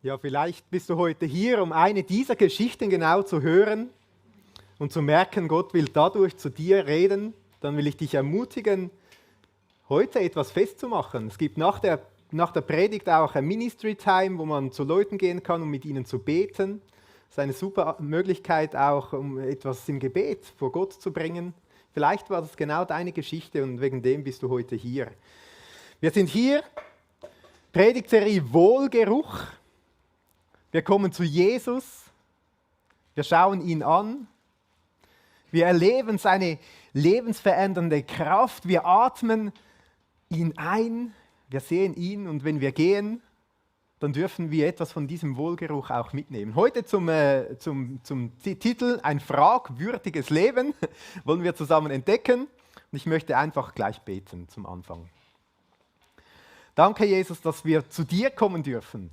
Ja, vielleicht bist du heute hier, um eine dieser Geschichten genau zu hören und zu merken, Gott will dadurch zu dir reden. Dann will ich dich ermutigen, heute etwas festzumachen. Es gibt nach der Predigt auch ein Ministry Time, wo man zu Leuten gehen kann, um mit ihnen zu beten. Das ist eine super Möglichkeit auch, um etwas im Gebet vor Gott zu bringen. Vielleicht war das genau deine Geschichte und wegen dem bist du heute hier. Wir sind hier, Predigtserie Wohlgeruch. Wir kommen zu Jesus, wir schauen ihn an, wir erleben seine lebensverändernde Kraft, wir atmen ihn ein, wir sehen ihn und wenn wir gehen, dann dürfen wir etwas von diesem Wohlgeruch auch mitnehmen. Heute zum Titel Ein fragwürdiges Leben wollen wir zusammen entdecken und ich möchte einfach gleich beten zum Anfang. Danke, Jesus, dass wir zu dir kommen dürfen.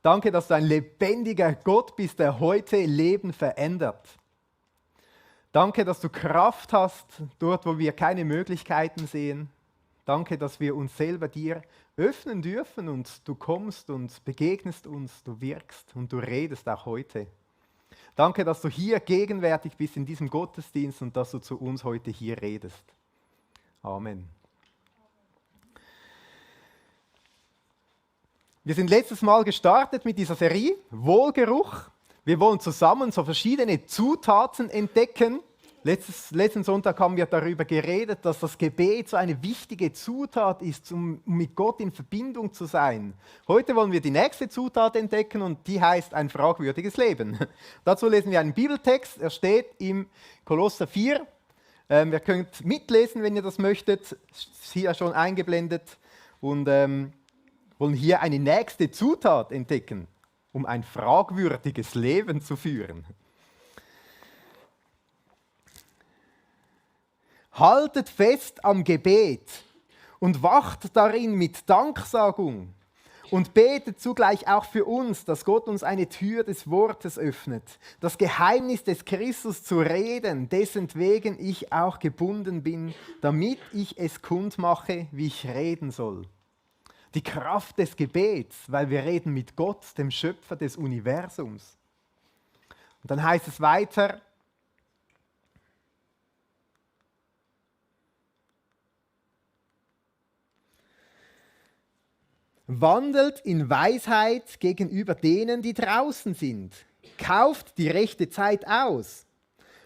Danke, dass du ein lebendiger Gott bist, der heute Leben verändert. Danke, dass du Kraft hast, dort, wo wir keine Möglichkeiten sehen. Danke, dass wir uns selber dir öffnen dürfen und du kommst und begegnest uns, du wirkst und du redest auch heute. Danke, dass du hier gegenwärtig bist in diesem Gottesdienst und dass du zu uns heute hier redest. Amen. Wir sind letztes Mal gestartet mit dieser Serie Wohlgeruch. Wir wollen zusammen so verschiedene Zutaten entdecken. Letzten Sonntag haben wir darüber geredet, dass das Gebet so eine wichtige Zutat ist, um mit Gott in Verbindung zu sein. Heute wollen wir die nächste Zutat entdecken und die heißt ein fragwürdiges Leben. Dazu lesen wir einen Bibeltext, er steht im Kolosser 4. Ihr könnt mitlesen, wenn ihr das möchtet, ist hier schon eingeblendet und wollen hier eine nächste Zutat entdecken, um ein fragwürdiges Leben zu führen. Haltet fest am Gebet und wacht darin mit Danksagung und betet zugleich auch für uns, dass Gott uns eine Tür des Wortes öffnet, das Geheimnis des Christus zu reden, dessentwegen ich auch gebunden bin, damit ich es kundmache, wie ich reden soll. Die Kraft des Gebets, weil wir reden mit Gott, dem Schöpfer des Universums. Und dann heißt es weiter, wandelt in Weisheit gegenüber denen, die draußen sind. Kauft die rechte Zeit aus.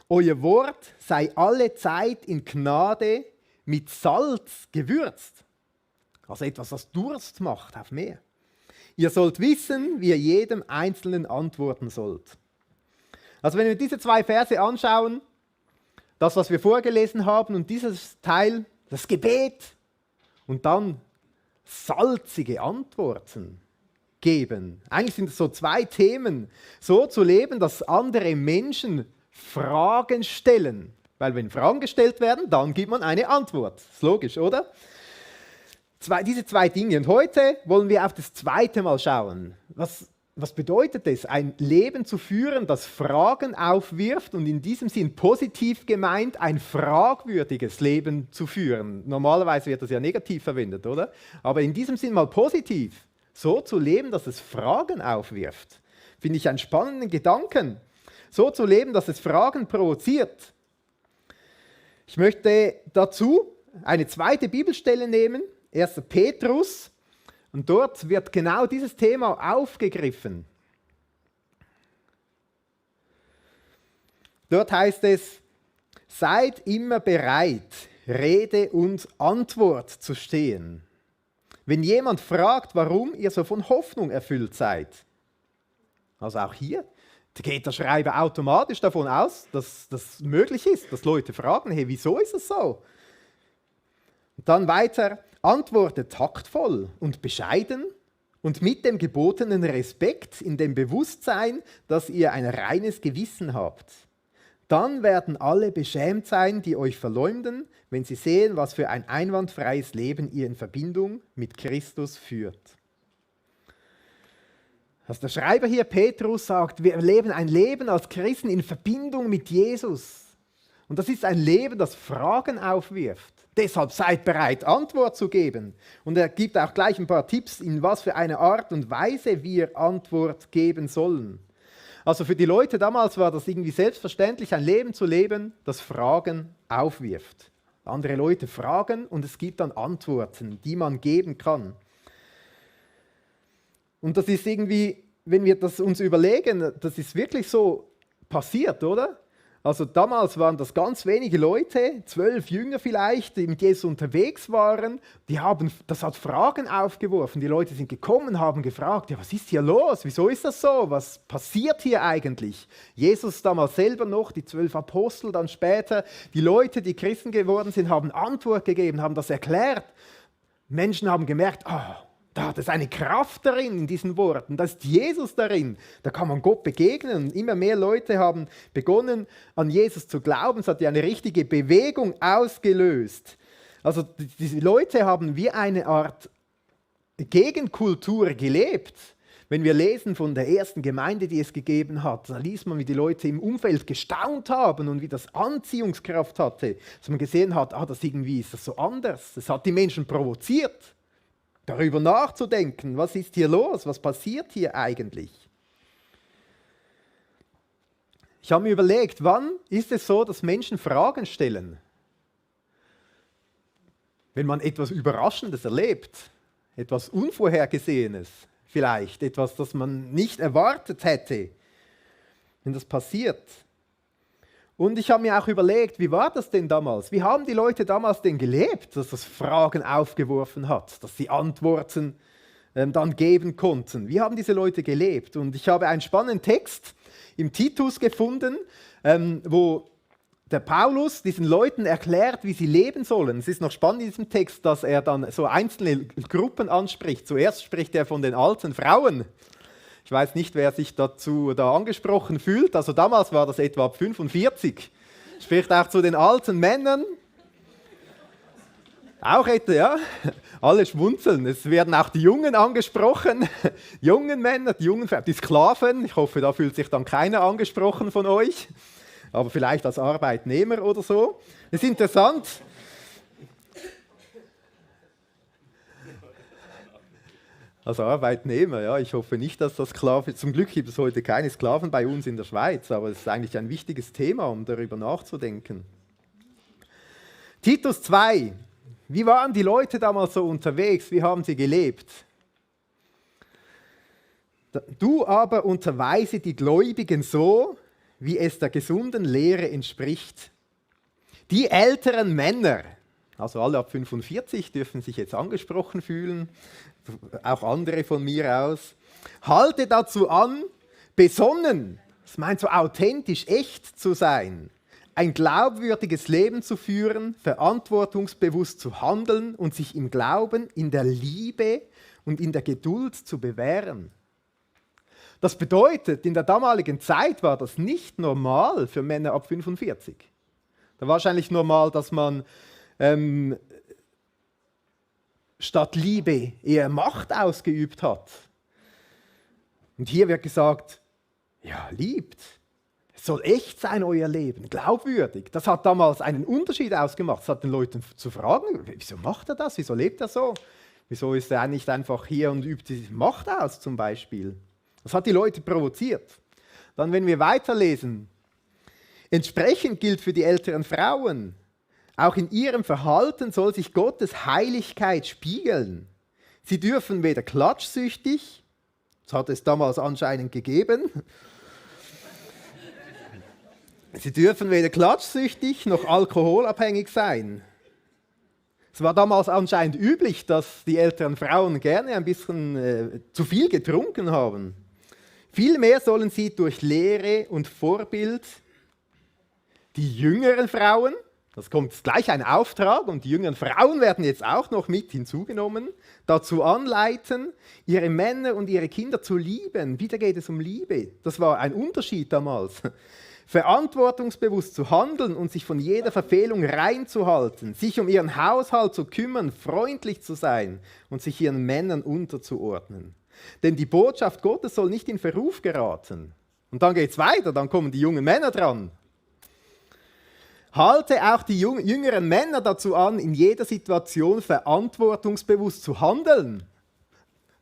Euer Wort sei alle Zeit in Gnade mit Salz gewürzt. Also etwas, was Durst macht auf mehr. Ihr sollt wissen, wie ihr jedem Einzelnen antworten sollt. Also wenn wir diese zwei Verse anschauen, das, was wir vorgelesen haben und dieses Teil, das Gebet und dann salzige Antworten geben. Eigentlich sind es so zwei Themen. So zu leben, dass andere Menschen Fragen stellen. Weil wenn Fragen gestellt werden, dann gibt man eine Antwort. Ist logisch, oder? Diese zwei Dinge. Und heute wollen wir auf das zweite Mal schauen. Was bedeutet es, ein Leben zu führen, das Fragen aufwirft und in diesem Sinn positiv gemeint, ein fragwürdiges Leben zu führen? Normalerweise wird das ja negativ verwendet, oder? Aber in diesem Sinn mal positiv. So zu leben, dass es Fragen aufwirft. Finde ich einen spannenden Gedanken. So zu leben, dass es Fragen provoziert. Ich möchte dazu eine zweite Bibelstelle nehmen. 1. Petrus, und dort wird genau dieses Thema aufgegriffen. Dort heißt es, seid immer bereit, Rede und Antwort zu stehen. Wenn jemand fragt, warum ihr so von Hoffnung erfüllt seid. Also auch hier geht der Schreiber automatisch davon aus, dass das möglich ist, dass Leute fragen, hey, wieso ist es so? Und dann weiter, antwortet taktvoll und bescheiden und mit dem gebotenen Respekt in dem Bewusstsein, dass ihr ein reines Gewissen habt. Dann werden alle beschämt sein, die euch verleumden, wenn sie sehen, was für ein einwandfreies Leben ihr in Verbindung mit Christus führt. Also der Schreiber hier, Petrus, sagt, wir leben ein Leben als Christen in Verbindung mit Jesus. Und das ist ein Leben, das Fragen aufwirft. Deshalb seid bereit, Antwort zu geben. Und er gibt auch gleich ein paar Tipps, in was für eine Art und Weise wir Antwort geben sollen. Also für die Leute damals war das irgendwie selbstverständlich, ein Leben zu leben, das Fragen aufwirft. Andere Leute fragen und es gibt dann Antworten, die man geben kann. Und das ist irgendwie, wenn wir das uns überlegen, das ist wirklich so passiert, oder? Also damals waren das ganz wenige Leute, 12 Jünger vielleicht, die mit Jesus unterwegs waren. Das hat Fragen aufgeworfen. Die Leute sind gekommen, haben gefragt, ja, was ist hier los? Wieso ist das so? Was passiert hier eigentlich? Jesus damals selber noch, die 12 Apostel, dann später. Die Leute, die Christen geworden sind, haben Antwort gegeben, haben das erklärt. Menschen haben gemerkt, da ist eine Kraft darin, in diesen Worten. Da ist Jesus darin. Da kann man Gott begegnen. Und immer mehr Leute haben begonnen, an Jesus zu glauben. Es hat ja eine richtige Bewegung ausgelöst. Also diese Leute haben wie eine Art Gegenkultur gelebt. Wenn wir lesen von der ersten Gemeinde, die es gegeben hat, da liest man, wie die Leute im Umfeld gestaunt haben und wie das Anziehungskraft hatte. Dass man gesehen hat, ist das so anders. Das hat die Menschen provoziert, darüber nachzudenken, was ist hier los, was passiert hier eigentlich? Ich habe mir überlegt, wann ist es so, dass Menschen Fragen stellen? Wenn man etwas Überraschendes erlebt, etwas Unvorhergesehenes vielleicht, etwas, das man nicht erwartet hätte, wenn das passiert. Und ich habe mir auch überlegt, wie war das denn damals? Wie haben die Leute damals denn gelebt, dass das Fragen aufgeworfen hat, dass sie Antworten dann geben konnten? Wie haben diese Leute gelebt? Und ich habe einen spannenden Text im Titus gefunden, wo der Paulus diesen Leuten erklärt, wie sie leben sollen. Es ist noch spannend in diesem Text, dass er dann so einzelne Gruppen anspricht. Zuerst spricht er von den alten Frauen. Ich weiß nicht, wer sich dazu da angesprochen fühlt. Also damals war das etwa ab 45. Spricht auch zu den alten Männern. Auch etwa, ja. Alle schmunzeln. Es werden auch die Jungen angesprochen. Jungen Männer, die jungen Frauen, die Sklaven. Ich hoffe, da fühlt sich dann keiner angesprochen von euch. Aber vielleicht als Arbeitnehmer oder so. Das ist interessant. Als Arbeitnehmer, ja, ich hoffe nicht, dass das Sklaven, zum Glück gibt es heute keine Sklaven bei uns in der Schweiz, aber es ist eigentlich ein wichtiges Thema, um darüber nachzudenken. Titus 2, wie waren die Leute damals so unterwegs, wie haben sie gelebt? Du aber unterweise die Gläubigen so, wie es der gesunden Lehre entspricht. Die älteren Männer, also alle ab 45 dürfen sich jetzt angesprochen fühlen, auch andere von mir aus. Halte dazu an, besonnen, das meint so authentisch, echt zu sein, ein glaubwürdiges Leben zu führen, verantwortungsbewusst zu handeln und sich im Glauben, in der Liebe und in der Geduld zu bewähren. Das bedeutet, in der damaligen Zeit war das nicht normal für Männer ab 45. Da war wahrscheinlich normal, dass man statt Liebe eher Macht ausgeübt hat. Und hier wird gesagt, ja, liebt. Es soll echt sein, euer Leben, glaubwürdig. Das hat damals einen Unterschied ausgemacht. Es hat den Leuten zu fragen, wieso macht er das, wieso lebt er so? Wieso ist er nicht einfach hier und übt die Macht aus zum Beispiel? Das hat die Leute provoziert. Dann, wenn wir weiterlesen, entsprechend gilt für die älteren Frauen, auch in ihrem Verhalten soll sich Gottes Heiligkeit spiegeln. Sie dürfen weder klatschsüchtig, das hat es damals anscheinend gegeben, sie dürfen weder klatschsüchtig noch alkoholabhängig sein. Es war damals anscheinend üblich, dass die älteren Frauen gerne ein bisschen zu viel getrunken haben. Vielmehr sollen sie durch Lehre und Vorbild die jüngeren Frauen, das kommt gleich ein Auftrag und die jüngeren Frauen werden jetzt auch noch mit hinzugenommen, dazu anleiten, ihre Männer und ihre Kinder zu lieben. Wieder geht es um Liebe. Das war ein Unterschied damals. Verantwortungsbewusst zu handeln und sich von jeder Verfehlung reinzuhalten, sich um ihren Haushalt zu kümmern, freundlich zu sein und sich ihren Männern unterzuordnen. Denn die Botschaft Gottes soll nicht in Verruf geraten. Und dann geht es weiter, dann kommen die jungen Männer dran. halte auch die jüngeren Männer dazu an, in jeder Situation verantwortungsbewusst zu handeln.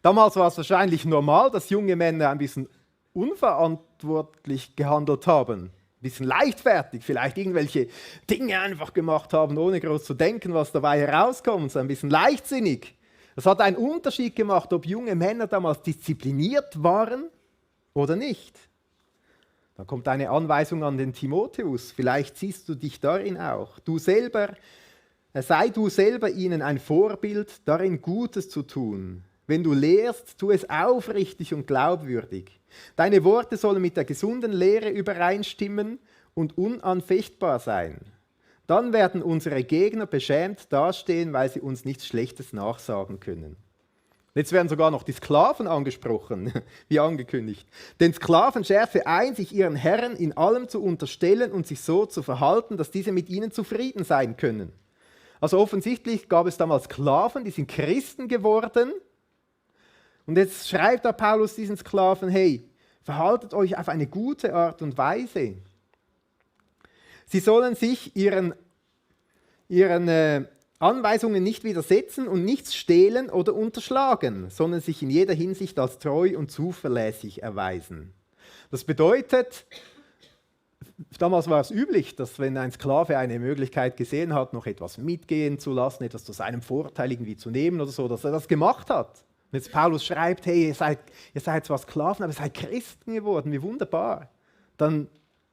Damals war es wahrscheinlich normal, dass junge Männer ein bisschen unverantwortlich gehandelt haben. Ein bisschen leichtfertig, vielleicht irgendwelche Dinge einfach gemacht haben, ohne groß zu denken, was dabei herauskommt. So ein bisschen leichtsinnig. Das hat einen Unterschied gemacht, ob junge Männer damals diszipliniert waren oder nicht. Da kommt eine Anweisung an den Timotheus. Vielleicht siehst du dich darin auch. Sei du selber ihnen ein Vorbild, darin Gutes zu tun. Wenn du lehrst, tu es aufrichtig und glaubwürdig. Deine Worte sollen mit der gesunden Lehre übereinstimmen und unanfechtbar sein. Dann werden unsere Gegner beschämt dastehen, weil sie uns nichts Schlechtes nachsagen können. Jetzt werden sogar noch die Sklaven angesprochen, wie angekündigt. Den Sklaven schärfe ein, sich ihren Herren in allem zu unterstellen und sich so zu verhalten, dass diese mit ihnen zufrieden sein können. Also offensichtlich gab es damals Sklaven, die sind Christen geworden. Und jetzt schreibt da Paulus diesen Sklaven, hey, verhaltet euch auf eine gute Art und Weise. Sie sollen sich ihren Anweisungen nicht widersetzen und nichts stehlen oder unterschlagen, sondern sich in jeder Hinsicht als treu und zuverlässig erweisen. Das bedeutet, damals war es üblich, dass wenn ein Sklave eine Möglichkeit gesehen hat, noch etwas mitgehen zu lassen, etwas zu seinem Vorteil irgendwie zu nehmen oder so, dass er das gemacht hat. Und jetzt Paulus schreibt, hey, ihr seid zwar Sklaven, aber ihr seid Christen geworden, wie wunderbar. Dann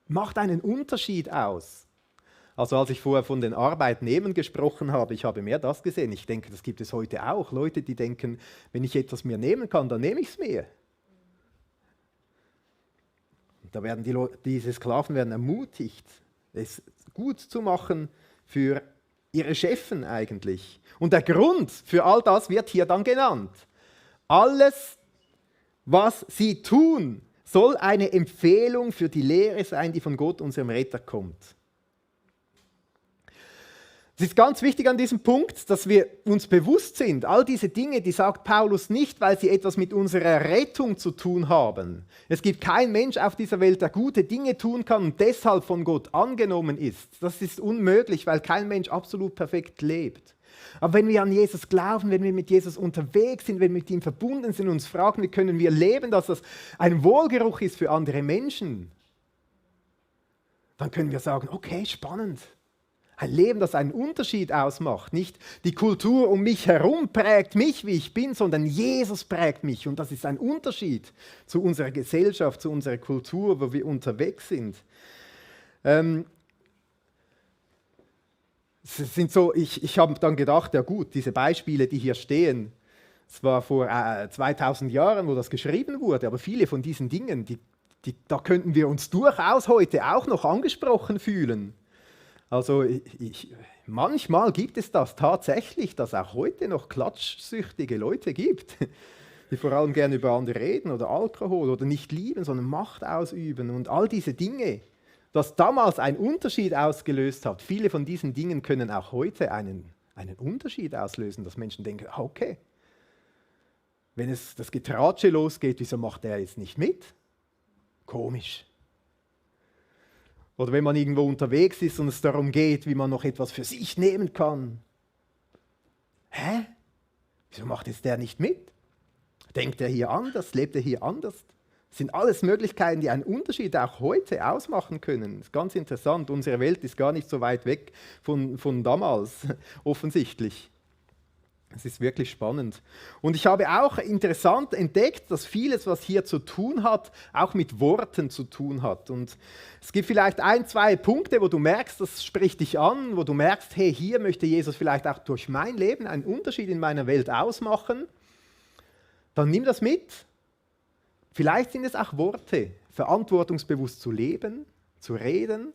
macht einen Unterschied aus. Also als ich vorher von den Arbeitnehmern gesprochen habe, ich habe mehr das gesehen. Ich denke, das gibt es heute auch. Leute, die denken, wenn ich etwas mir nehmen kann, dann nehme ich es mir. Und da werden diese Sklaven werden ermutigt, es gut zu machen für ihre Chefen eigentlich. Und der Grund für all das wird hier dann genannt. Alles, was sie tun, soll eine Empfehlung für die Lehre sein, die von Gott, unserem Retter, kommt. Es ist ganz wichtig an diesem Punkt, dass wir uns bewusst sind, all diese Dinge, die sagt Paulus nicht, weil sie etwas mit unserer Rettung zu tun haben. Es gibt keinen Mensch auf dieser Welt, der gute Dinge tun kann und deshalb von Gott angenommen ist. Das ist unmöglich, weil kein Mensch absolut perfekt lebt. Aber wenn wir an Jesus glauben, wenn wir mit Jesus unterwegs sind, wenn wir mit ihm verbunden sind und uns fragen, wie können wir leben, dass das ein Wohlgeruch ist für andere Menschen, dann können wir sagen, okay, spannend. Ein Leben, das einen Unterschied ausmacht. Nicht die Kultur um mich herum prägt mich, wie ich bin, sondern Jesus prägt mich. Und das ist ein Unterschied zu unserer Gesellschaft, zu unserer Kultur, wo wir unterwegs sind. Ich habe dann gedacht, ja gut, diese Beispiele, die hier stehen, es war vor 2000 Jahren, wo das geschrieben wurde, aber viele von diesen Dingen, da könnten wir uns durchaus heute auch noch angesprochen fühlen. Also manchmal gibt es das tatsächlich, dass auch heute noch klatschsüchtige Leute gibt, die vor allem gerne über andere reden oder Alkohol oder nicht lieben, sondern Macht ausüben und all diese Dinge, das damals einen Unterschied ausgelöst hat. Viele von diesen Dingen können auch heute einen Unterschied auslösen, dass Menschen denken, okay, wenn das Getratsche losgeht, wieso macht der jetzt nicht mit? Komisch. Oder wenn man irgendwo unterwegs ist und es darum geht, wie man noch etwas für sich nehmen kann. Hä? Wieso macht jetzt der nicht mit? Denkt er hier anders? Lebt er hier anders? Das sind alles Möglichkeiten, die einen Unterschied auch heute ausmachen können. Das ist ganz interessant. Unsere Welt ist gar nicht so weit weg von damals, offensichtlich. Es ist wirklich spannend. Und ich habe auch interessant entdeckt, dass vieles, was hier zu tun hat, auch mit Worten zu tun hat. Und es gibt vielleicht 1, 2 Punkte, wo du merkst, das spricht dich an, wo du merkst, hey, hier möchte Jesus vielleicht auch durch mein Leben einen Unterschied in meiner Welt ausmachen. Dann nimm das mit. Vielleicht sind es auch Worte, verantwortungsbewusst zu leben, zu reden.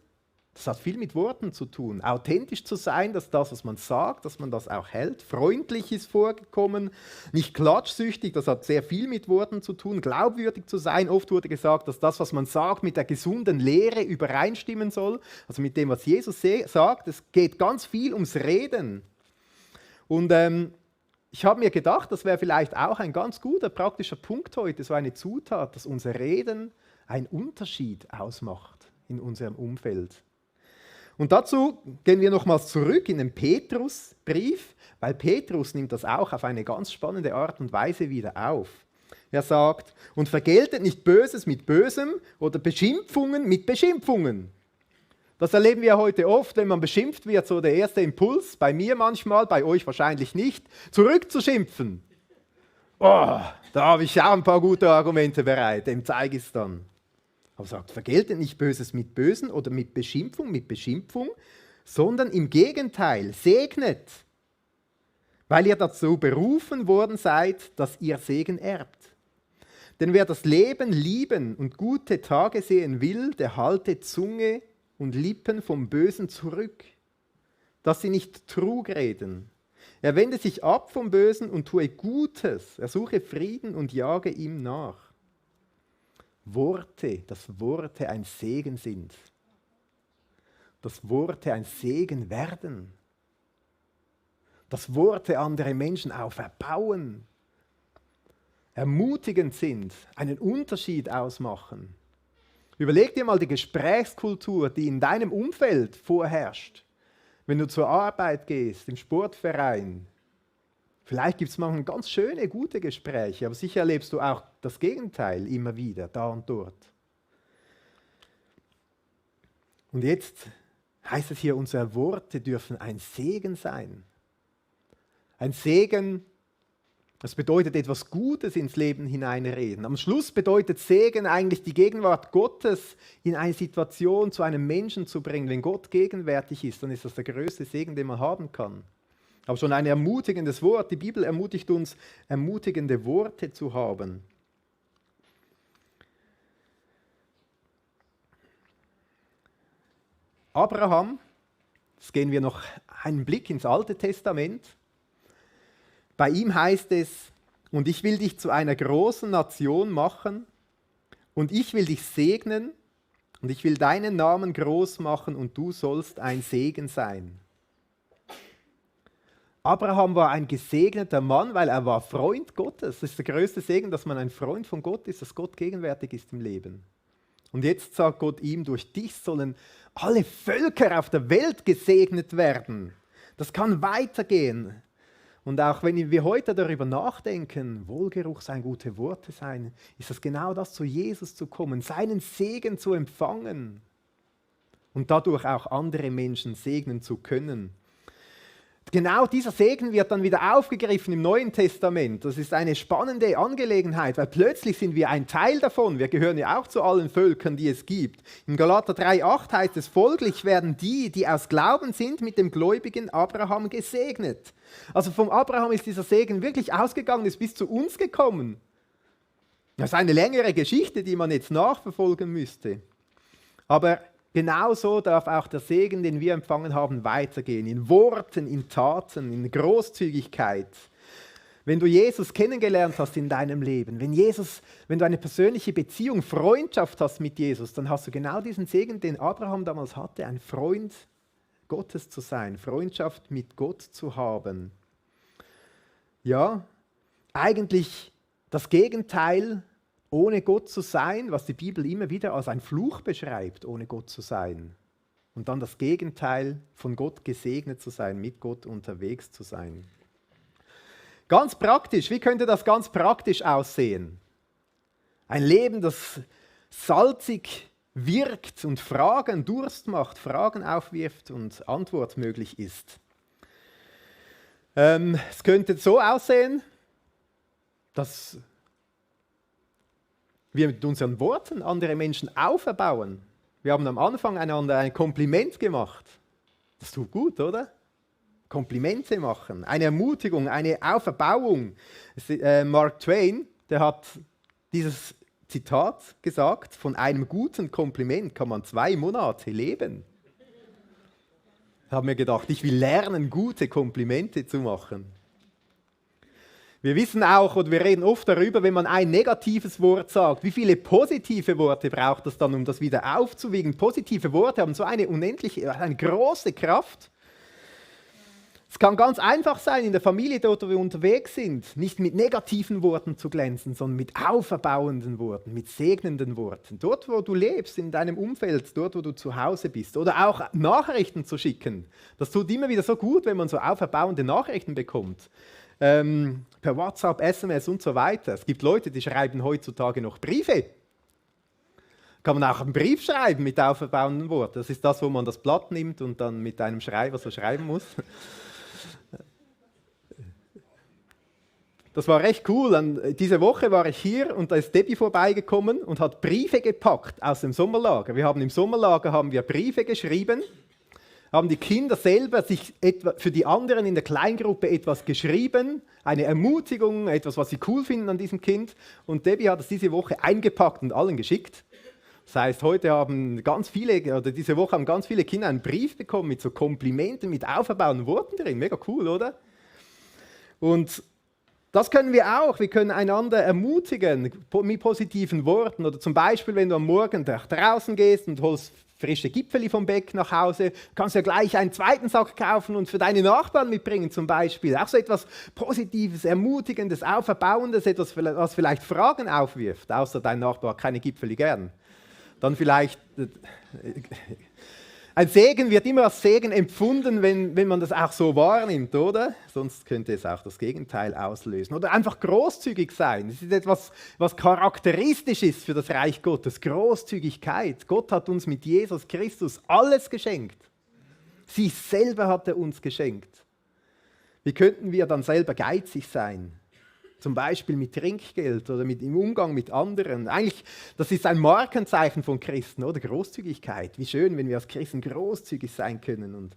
Das hat viel mit Worten zu tun. Authentisch zu sein, dass das, was man sagt, dass man das auch hält. Freundlich ist vorgekommen, nicht klatschsüchtig, das hat sehr viel mit Worten zu tun. Glaubwürdig zu sein, oft wurde gesagt, dass das, was man sagt, mit der gesunden Lehre übereinstimmen soll. Also mit dem, was Jesus sagt. Es geht ganz viel ums Reden. Und ich habe mir gedacht, das wäre vielleicht auch ein ganz guter, praktischer Punkt heute, so eine Zutat, dass unser Reden einen Unterschied ausmacht in unserem Umfeld. Und dazu gehen wir nochmals zurück in den Petrusbrief, weil Petrus nimmt das auch auf eine ganz spannende Art und Weise wieder auf. Er sagt, und vergeltet nicht Böses mit Bösem oder Beschimpfungen mit Beschimpfungen. Das erleben wir heute oft, wenn man beschimpft wird, so der erste Impuls, bei mir manchmal, bei euch wahrscheinlich nicht, zurückzuschimpfen. Oh, da habe ich auch ein paar gute Argumente bereit, dem zeige ich es dann. Aber sagt, vergeltet nicht Böses mit Bösen oder mit Beschimpfung, sondern im Gegenteil, segnet, weil ihr dazu berufen worden seid, dass ihr Segen erbt. Denn wer das Leben lieben und gute Tage sehen will, der halte Zunge und Lippen vom Bösen zurück, dass sie nicht Trug reden. Er wende sich ab vom Bösen und tue Gutes, er suche Frieden und jage ihm nach. Worte, dass Worte ein Segen sind. Dass Worte ein Segen werden. Dass Worte andere Menschen auferbauen, ermutigend sind, einen Unterschied ausmachen. Überleg dir mal die Gesprächskultur, die in deinem Umfeld vorherrscht. Wenn du zur Arbeit gehst, im Sportverein. Vielleicht gibt es manchmal ganz schöne, gute Gespräche, aber sicher erlebst du auch das Gegenteil immer wieder, da und dort. Und jetzt heißt es hier, unsere Worte dürfen ein Segen sein. Ein Segen, das bedeutet etwas Gutes ins Leben hineinreden. Am Schluss bedeutet Segen eigentlich die Gegenwart Gottes in eine Situation zu einem Menschen zu bringen. Wenn Gott gegenwärtig ist, dann ist das der größte Segen, den man haben kann. Aber schon ein ermutigendes Wort. Die Bibel ermutigt uns, ermutigende Worte zu haben. Abraham, jetzt gehen wir noch einen Blick ins Alte Testament. Bei ihm heißt es, und ich will dich zu einer großen Nation machen und ich will dich segnen und ich will deinen Namen groß machen und du sollst ein Segen sein. Abraham war ein gesegneter Mann, weil er war Freund Gottes. Das ist der größte Segen, dass man ein Freund von Gott ist, dass Gott gegenwärtig ist im Leben. Und jetzt sagt Gott ihm, durch dich sollen alle Völker auf der Welt gesegnet werden. Das kann weitergehen. Und auch wenn wir heute darüber nachdenken, Wohlgeruch sein, gute Worte sein, ist das genau das, zu Jesus zu kommen, seinen Segen zu empfangen und dadurch auch andere Menschen segnen zu können. Genau dieser Segen wird dann wieder aufgegriffen im Neuen Testament. Das ist eine spannende Angelegenheit, weil plötzlich sind wir ein Teil davon. Wir gehören ja auch zu allen Völkern, die es gibt. Im Galater 3,8 heißt es, folglich werden die, die aus Glauben sind, mit dem gläubigen Abraham gesegnet. Also vom Abraham ist dieser Segen wirklich ausgegangen, ist bis zu uns gekommen. Das ist eine längere Geschichte, die man jetzt nachverfolgen müsste. Aber genauso darf auch der Segen, den wir empfangen haben, weitergehen. In Worten, in Taten, in Großzügigkeit. Wenn du Jesus kennengelernt hast in deinem Leben, wenn du eine persönliche Beziehung, Freundschaft hast mit Jesus, dann hast du genau diesen Segen, den Abraham damals hatte, ein Freund Gottes zu sein, Freundschaft mit Gott zu haben. Ja, eigentlich das Gegenteil, ohne Gott zu sein, was die Bibel immer wieder als ein Fluch beschreibt, ohne Gott zu sein. Und dann das Gegenteil, von Gott gesegnet zu sein, mit Gott unterwegs zu sein. Ganz praktisch, wie könnte das ganz praktisch aussehen? Ein Leben, das salzig wirkt und Fragen Durst macht, Fragen aufwirft und Antwort möglich ist. Es könnte so aussehen, dass wir mit unseren Worten andere Menschen auferbauen. Wir haben am Anfang einander ein Kompliment gemacht. Das tut gut, oder? Komplimente machen, eine Ermutigung, eine Auferbauung. Mark Twain, der hat dieses Zitat gesagt, von einem guten Kompliment kann man 2 Monate leben. Ich habe mir gedacht, ich will lernen, gute Komplimente zu machen. Wir wissen auch, oder wir reden oft darüber, wenn man ein negatives Wort sagt, wie viele positive Worte braucht es dann, um das wieder aufzuwiegen. Positive Worte haben so eine große Kraft. Es kann ganz einfach sein, in der Familie, dort wo wir unterwegs sind, nicht mit negativen Worten zu glänzen, sondern mit auferbauenden Worten, mit segnenden Worten. Dort, wo du lebst, in deinem Umfeld, dort, wo du zu Hause bist. Oder auch Nachrichten zu schicken. Das tut immer wieder so gut, wenn man so auferbauende Nachrichten bekommt. Per WhatsApp, SMS und so weiter. Es gibt Leute, die schreiben heutzutage noch Briefe. Kann man auch einen Brief schreiben mit auferbauenden Worten. Das ist das, wo man das Blatt nimmt und dann mit einem Schreiber so schreiben muss. Das war recht cool. Diese Woche war ich hier und da ist Debbie vorbeigekommen und hat Briefe gepackt aus dem Sommerlager. Im Sommerlager haben wir Briefe geschrieben, haben die Kinder selber sich für die anderen in der Kleingruppe etwas geschrieben, eine Ermutigung, etwas, was sie cool finden an diesem Kind. Und Debbie hat es diese Woche eingepackt und allen geschickt. Das heißt, diese Woche haben ganz viele Kinder einen Brief bekommen mit so Komplimenten, mit auferbauenden Worten drin. Mega cool, oder? Und das können wir auch. Wir können einander ermutigen mit positiven Worten. Oder zum Beispiel, wenn du am Morgen nach draußen gehst und holst frische Gipfeli vom Beck nach Hause, kannst du ja gleich einen zweiten Sack kaufen und für deine Nachbarn mitbringen zum Beispiel. Auch so etwas Positives, Ermutigendes, Auferbauendes, etwas, was vielleicht Fragen aufwirft, außer dein Nachbar hat keine Gipfeli gern. Dann vielleicht, ein Segen wird immer als Segen empfunden, wenn man das auch so wahrnimmt, oder? Sonst könnte es auch das Gegenteil auslösen. Oder einfach großzügig sein. Das ist etwas, was charakteristisch ist für das Reich Gottes. Großzügigkeit. Gott hat uns mit Jesus Christus alles geschenkt. Sich selber hat er uns geschenkt. Wie könnten wir dann selber geizig sein? Zum Beispiel mit Trinkgeld oder im Umgang mit anderen. Eigentlich, das ist ein Markenzeichen von Christen, oder? Großzügigkeit. Wie schön, wenn wir als Christen großzügig sein können.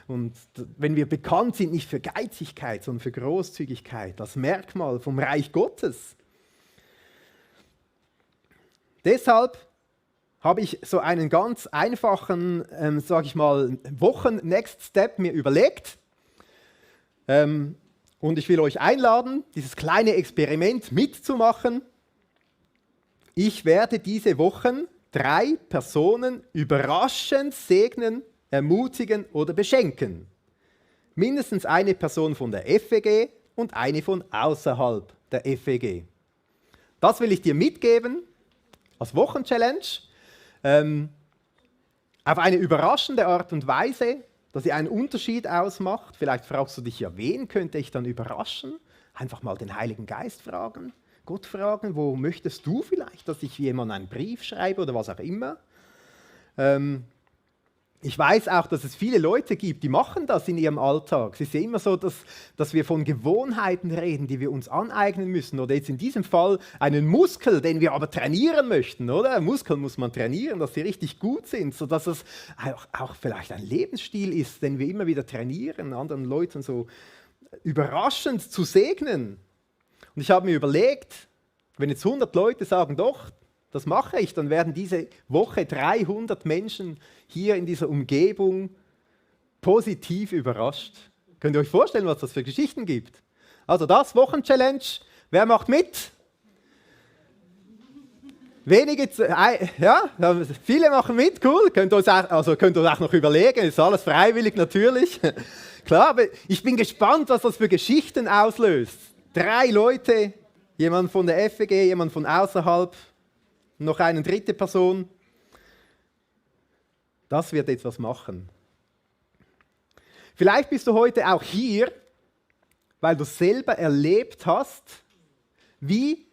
Und wenn wir bekannt sind, nicht für Geizigkeit, sondern für Großzügigkeit. Das Merkmal vom Reich Gottes. Deshalb habe ich so einen ganz einfachen, Wochen-Next Step mir überlegt. Und ich will euch einladen, dieses kleine Experiment mitzumachen. Ich werde diese Wochen 3 Personen überraschend segnen, ermutigen oder beschenken. Mindestens eine Person von der FEG und eine von außerhalb der FEG. Das will ich dir mitgeben als Wochenchallenge. Auf eine überraschende Art und Weise, dass sie einen Unterschied ausmacht. Vielleicht fragst du dich ja, wen könnte ich dann überraschen? Einfach mal den Heiligen Geist fragen, Gott fragen, wo möchtest du vielleicht, dass ich jemandem einen Brief schreibe oder was auch immer. Ich weiß auch, dass es viele Leute gibt, die machen das in ihrem Alltag. Es ist ja immer so, dass wir von Gewohnheiten reden, die wir uns aneignen müssen. Oder jetzt in diesem Fall einen Muskel, den wir aber trainieren möchten. Oder? Muskeln muss man trainieren, dass sie richtig gut sind, sodass es auch vielleicht ein Lebensstil ist, den wir immer wieder trainieren, anderen Leuten so überraschend zu segnen. Und ich habe mir überlegt, wenn jetzt 100 Leute sagen, doch, das mache ich, dann werden diese Woche 300 Menschen hier in dieser Umgebung positiv überrascht. Könnt ihr euch vorstellen, was das für Geschichten gibt? Also das Wochenchallenge, wer macht mit? Viele machen mit, cool. Könnt ihr auch noch überlegen, ist alles freiwillig natürlich. Klar, aber ich bin gespannt, was das für Geschichten auslöst. 3 Leute, jemand von der FEG, jemand von außerhalb, noch eine dritte Person. Das wird etwas machen. Vielleicht bist du heute auch hier, weil du selber erlebt hast, wie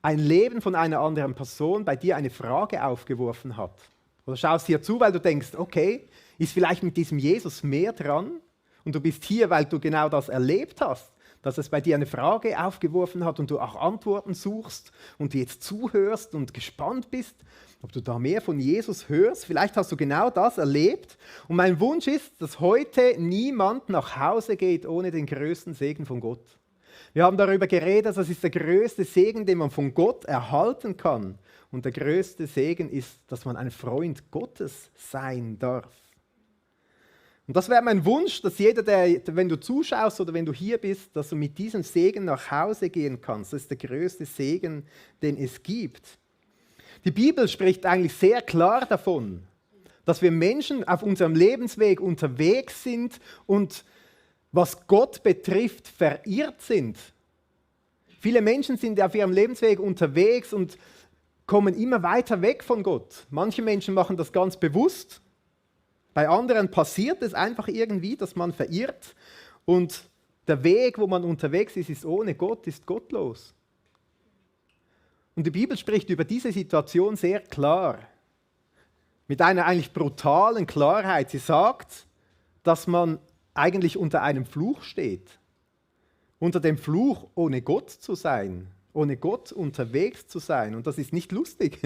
ein Leben von einer anderen Person bei dir eine Frage aufgeworfen hat. Oder schaust hier zu, weil du denkst, okay, ist vielleicht mit diesem Jesus mehr dran? Und du bist hier, weil du genau das erlebt hast, dass es bei dir eine Frage aufgeworfen hat und du auch Antworten suchst und jetzt zuhörst und gespannt bist, ob du da mehr von Jesus hörst. Vielleicht hast du genau das erlebt. Und mein Wunsch ist, dass heute niemand nach Hause geht ohne den größten Segen von Gott. Wir haben darüber geredet, das ist der größte Segen, den man von Gott erhalten kann. Und der größte Segen ist, dass man ein Freund Gottes sein darf. Und das wäre mein Wunsch, dass jeder, wenn du zuschaust oder wenn du hier bist, dass du mit diesem Segen nach Hause gehen kannst. Das ist der größte Segen, den es gibt. Die Bibel spricht eigentlich sehr klar davon, dass wir Menschen auf unserem Lebensweg unterwegs sind und was Gott betrifft, verirrt sind. Viele Menschen sind auf ihrem Lebensweg unterwegs und kommen immer weiter weg von Gott. Manche Menschen machen das ganz bewusst. Bei anderen passiert es einfach irgendwie, dass man verirrt. Und der Weg, wo man unterwegs ist, ist ohne Gott, ist gottlos. Und die Bibel spricht über diese Situation sehr klar. Mit einer eigentlich brutalen Klarheit. Sie sagt, dass man eigentlich unter einem Fluch steht. Unter dem Fluch, ohne Gott zu sein. Ohne Gott unterwegs zu sein. Und das ist nicht lustig.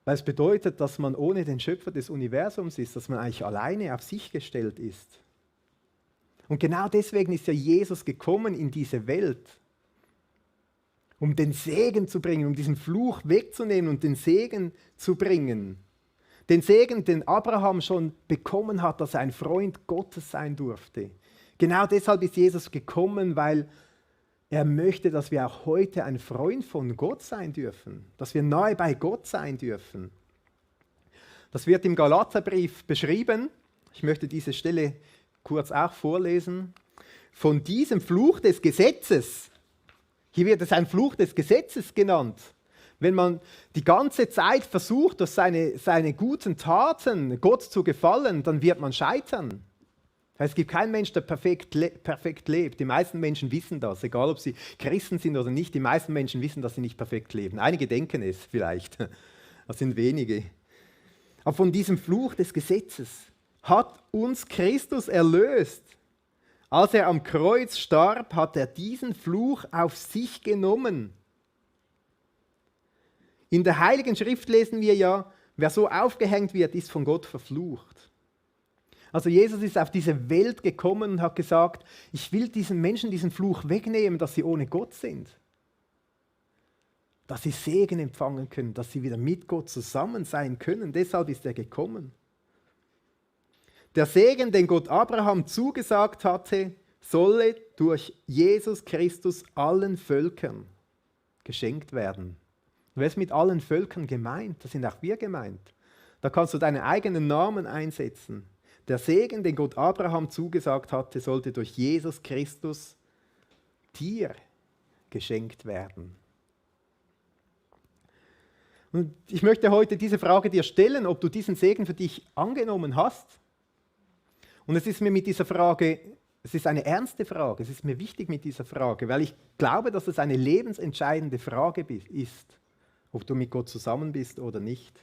Weil es bedeutet, dass man ohne den Schöpfer des Universums ist, dass man eigentlich alleine auf sich gestellt ist. Und genau deswegen ist ja Jesus gekommen in diese Welt, um den Segen zu bringen, um diesen Fluch wegzunehmen und den Segen zu bringen. Den Segen, den Abraham schon bekommen hat, dass er ein Freund Gottes sein durfte. Genau deshalb ist Jesus gekommen, weil er möchte, dass wir auch heute ein Freund von Gott sein dürfen, dass wir nahe bei Gott sein dürfen. Das wird im Galaterbrief beschrieben. Ich möchte diese Stelle kurz auch vorlesen. Von diesem Fluch des Gesetzes, hier wird es ein Fluch des Gesetzes genannt. Wenn man die ganze Zeit versucht, durch seine guten Taten Gott zu gefallen, dann wird man scheitern. Es gibt keinen Menschen, der perfekt lebt. Die meisten Menschen wissen das, egal ob sie Christen sind oder nicht. Die meisten Menschen wissen, dass sie nicht perfekt leben. Einige denken es vielleicht, das sind wenige. Aber von diesem Fluch des Gesetzes hat uns Christus erlöst. Als er am Kreuz starb, hat er diesen Fluch auf sich genommen. In der Heiligen Schrift lesen wir ja, wer so aufgehängt wird, ist von Gott verflucht. Also Jesus ist auf diese Welt gekommen und hat gesagt, ich will diesen Menschen diesen Fluch wegnehmen, dass sie ohne Gott sind. Dass sie Segen empfangen können, dass sie wieder mit Gott zusammen sein können. Deshalb ist er gekommen. Der Segen, den Gott Abraham zugesagt hatte, solle durch Jesus Christus allen Völkern geschenkt werden. Und wer ist mit allen Völkern gemeint? Das sind auch wir gemeint. Da kannst du deinen eigenen Namen einsetzen. Der Segen, den Gott Abraham zugesagt hatte, sollte durch Jesus Christus dir geschenkt werden. Und ich möchte heute diese Frage dir stellen, ob du diesen Segen für dich angenommen hast. Und es ist mir mit dieser Frage, es ist eine ernste Frage, es ist mir wichtig mit dieser Frage, weil ich glaube, dass es eine lebensentscheidende Frage ist, ob du mit Gott zusammen bist oder nicht.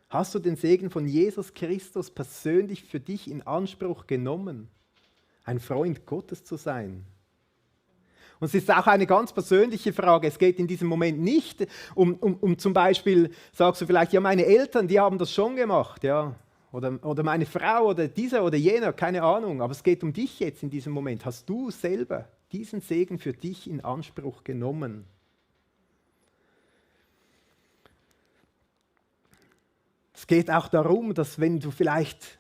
Hast du den Segen von Jesus Christus persönlich für dich in Anspruch genommen, ein Freund Gottes zu sein? Und es ist auch eine ganz persönliche Frage. Es geht in diesem Moment nicht um zum Beispiel, sagst du vielleicht, ja, meine Eltern, die haben das schon gemacht, ja, oder meine Frau oder dieser oder jener, keine Ahnung. Aber es geht um dich jetzt in diesem Moment. Hast du selber diesen Segen für dich in Anspruch genommen? Es geht auch darum, dass wenn du vielleicht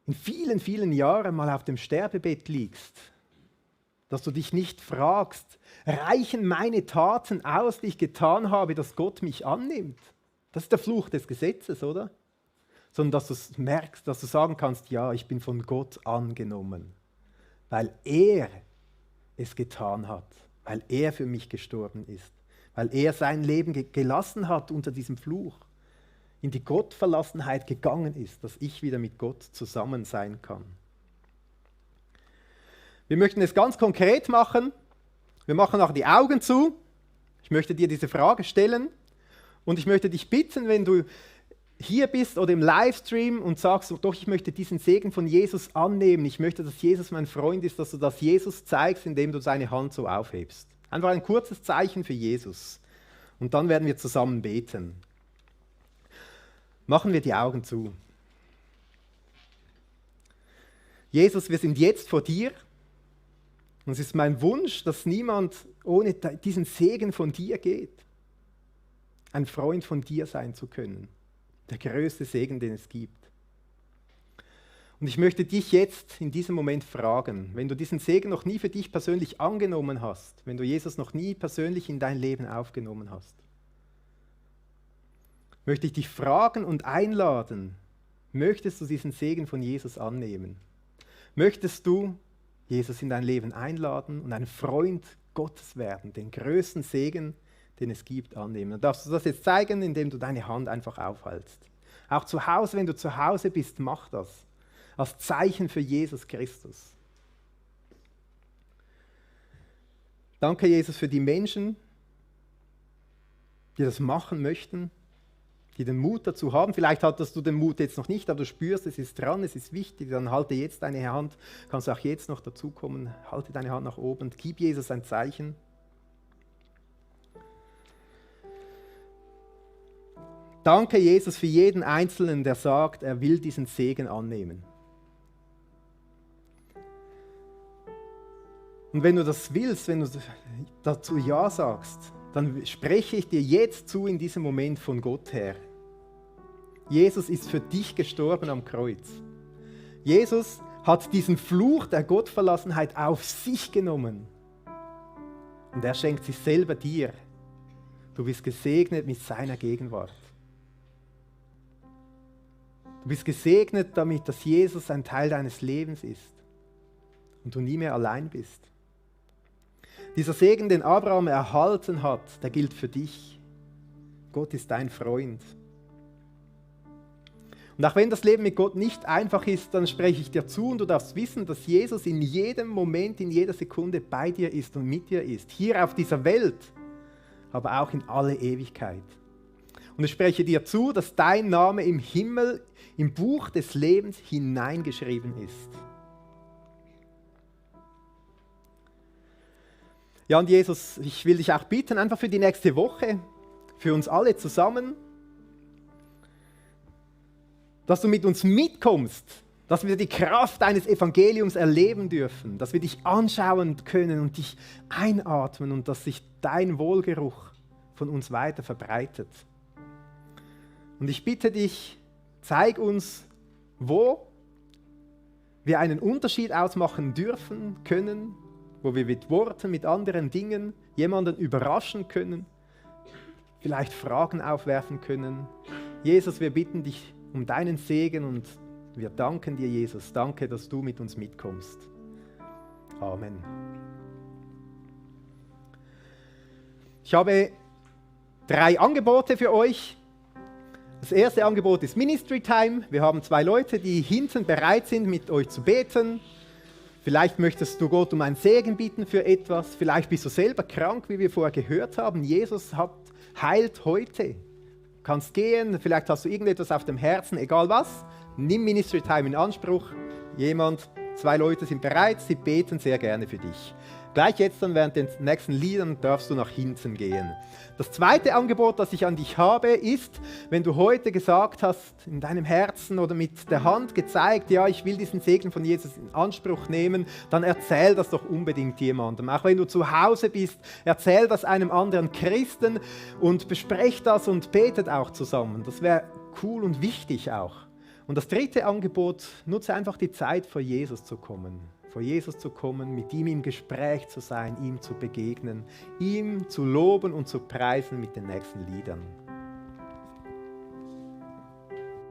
in vielen, vielen Jahren mal auf dem Sterbebett liegst, dass du dich nicht fragst, reichen meine Taten aus, die ich getan habe, dass Gott mich annimmt? Das ist der Fluch des Gesetzes, oder? Sondern dass du es merkst, dass du sagen kannst, ja, ich bin von Gott angenommen, weil er es getan hat, weil er für mich gestorben ist, weil er sein Leben gelassen hat unter diesem Fluch, in die Gottverlassenheit gegangen ist, dass ich wieder mit Gott zusammen sein kann. Wir möchten es ganz konkret machen. Wir machen auch die Augen zu. Ich möchte dir diese Frage stellen und ich möchte dich bitten, wenn du hier bist oder im Livestream und sagst, doch, ich möchte diesen Segen von Jesus annehmen, ich möchte, dass Jesus mein Freund ist, dass du das Jesus zeigst, indem du seine Hand so aufhebst. Einfach ein kurzes Zeichen für Jesus. Und dann werden wir zusammen beten. Machen wir die Augen zu. Jesus, wir sind jetzt vor dir. Und es ist mein Wunsch, dass niemand ohne diesen Segen von dir geht. Ein Freund von dir sein zu können. Der größte Segen, den es gibt. Und ich möchte dich jetzt in diesem Moment fragen, wenn du diesen Segen noch nie für dich persönlich angenommen hast, wenn du Jesus noch nie persönlich in dein Leben aufgenommen hast, möchte ich dich fragen und einladen, möchtest du diesen Segen von Jesus annehmen? Möchtest du Jesus in dein Leben einladen und ein Freund Gottes werden, den größten Segen, den es gibt, annehmen? Dann darfst du das jetzt zeigen, indem du deine Hand einfach aufhältst. Auch zu Hause, wenn du zu Hause bist, mach das. Als Zeichen für Jesus Christus. Danke, Jesus, für die Menschen, die das machen möchten, die den Mut dazu haben. Vielleicht hattest du den Mut jetzt noch nicht, aber du spürst, es ist dran, es ist wichtig. Dann halte jetzt deine Hand, kannst du auch jetzt noch dazukommen, halte deine Hand nach oben, gib Jesus ein Zeichen. Danke, Jesus, für jeden Einzelnen, der sagt, er will diesen Segen annehmen. Und wenn du das willst, wenn du dazu Ja sagst, dann spreche ich dir jetzt zu in diesem Moment von Gott her. Jesus ist für dich gestorben am Kreuz. Jesus hat diesen Fluch der Gottverlassenheit auf sich genommen. Und er schenkt sich selber dir. Du bist gesegnet mit seiner Gegenwart. Du bist gesegnet damit, dass Jesus ein Teil deines Lebens ist und du nie mehr allein bist. Dieser Segen, den Abraham erhalten hat, der gilt für dich. Gott ist dein Freund. Und auch wenn das Leben mit Gott nicht einfach ist, dann spreche ich dir zu und du darfst wissen, dass Jesus in jedem Moment, in jeder Sekunde bei dir ist und mit dir ist. Hier auf dieser Welt, aber auch in alle Ewigkeit. Und ich spreche dir zu, dass dein Name im Himmel, im Buch des Lebens hineingeschrieben ist. Ja, und Jesus, ich will dich auch bitten, einfach für die nächste Woche, für uns alle zusammen, dass du mit uns mitkommst, dass wir die Kraft deines Evangeliums erleben dürfen, dass wir dich anschauen können und dich einatmen und dass sich dein Wohlgeruch von uns weiter verbreitet. Und ich bitte dich, zeig uns, wo wir einen Unterschied ausmachen dürfen, können, wo wir mit Worten, mit anderen Dingen jemanden überraschen können, vielleicht Fragen aufwerfen können. Jesus, wir bitten dich um deinen Segen und wir danken dir, Jesus. Danke, dass du mit uns mitkommst. Amen. Ich habe 3 Angebote für euch. Das erste Angebot ist Ministry Time. Wir haben 2 Leute, die hinten bereit sind, mit euch zu beten. Vielleicht möchtest du Gott um einen Segen bitten für etwas. Vielleicht bist du selber krank, wie wir vorher gehört haben. Jesus heilt heute. Du kannst gehen, vielleicht hast du irgendetwas auf dem Herzen, egal was. Nimm Ministry Time in Anspruch. 2 Leute sind bereit, sie beten sehr gerne für dich. Gleich jetzt dann während den nächsten Liedern darfst du nach hinten gehen. Das zweite Angebot, das ich an dich habe, ist, wenn du heute gesagt hast, in deinem Herzen oder mit der Hand gezeigt, ja, ich will diesen Segen von Jesus in Anspruch nehmen, dann erzähl das doch unbedingt jemandem. Auch wenn du zu Hause bist, erzähl das einem anderen Christen und besprecht das und betet auch zusammen. Das wäre cool und wichtig auch. Und das dritte Angebot, nutze einfach die Zeit, vor Jesus zu kommen. Vor Jesus zu kommen, mit ihm im Gespräch zu sein, ihm zu begegnen, ihm zu loben und zu preisen mit den nächsten Liedern.